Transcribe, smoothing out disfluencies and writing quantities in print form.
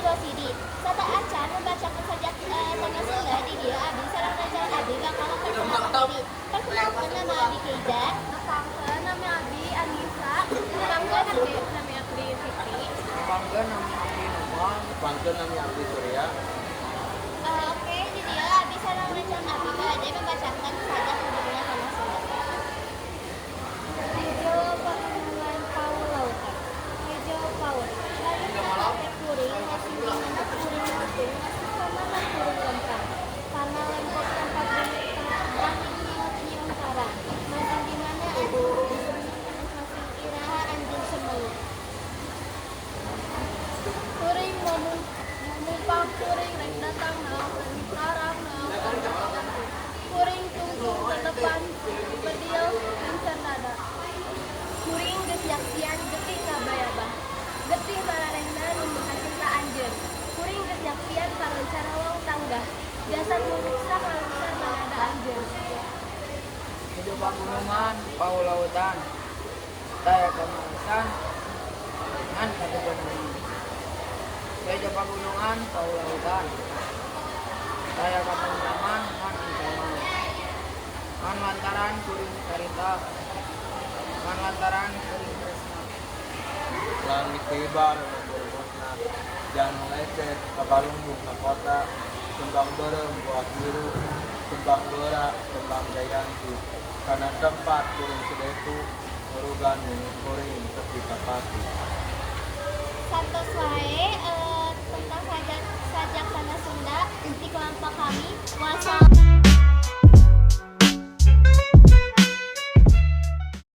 Rosidi. Sateuacan membacakan sajak Tanah Sunda di dieu abdi sareng rencana abdi bakal memperkenalkan diri. Perkenalkan, nama abdi Keiza. Tepangkeun, nami abdi Anissa. Tepangkeun, abdi nami abdi Fitri. Tepangkeun, nami abdi Nopal. Tepangkeun, nami abdi Surya. Oke, di dieu abdi sareng rencana abdi bade membacakan sajak judulna Tanah Sunda. Hejo pagunungan pau lautan. Hejo paur. Lain ka kakek kuring, masih di mana kuring lutung, masih ka mana kuring lempang. Tanah lempok tempat bumi maot nyium karang. Masih di mana anjeun masih iraha anjeun semelut. Kuring mumumpang kuring rek datang naokeun tarang naokeun kuring tungtung tetepan bedil lingsar dada. Kuring geus nyaksian getih kabayabah. Getih mararehna nu makacinta anjeun. Kuring geus nyaksian paronca rawang tanggah. Jasad nu ruksak ngalungsar manada anjeun. Hejo pagunungan pau lautan. Taya kamalesan ngan kategangan. Hejo pagunungan pau lautan. Taya katentraman ngan ancaman. Ngan lantaran kuring carita. Ngan lantaran kuring tresna. Langit kibar borobosna, jangan lecet kabalumbung ka kota, kembang beureum buah biru, kembang beura, kembang jayanti. Kana tempat kuring sedeku, murugan nini kuring tepi ka pati. Satos wae tentang sajak sajak Tanah Sunda di kelompok kami. Wassalamualaikum.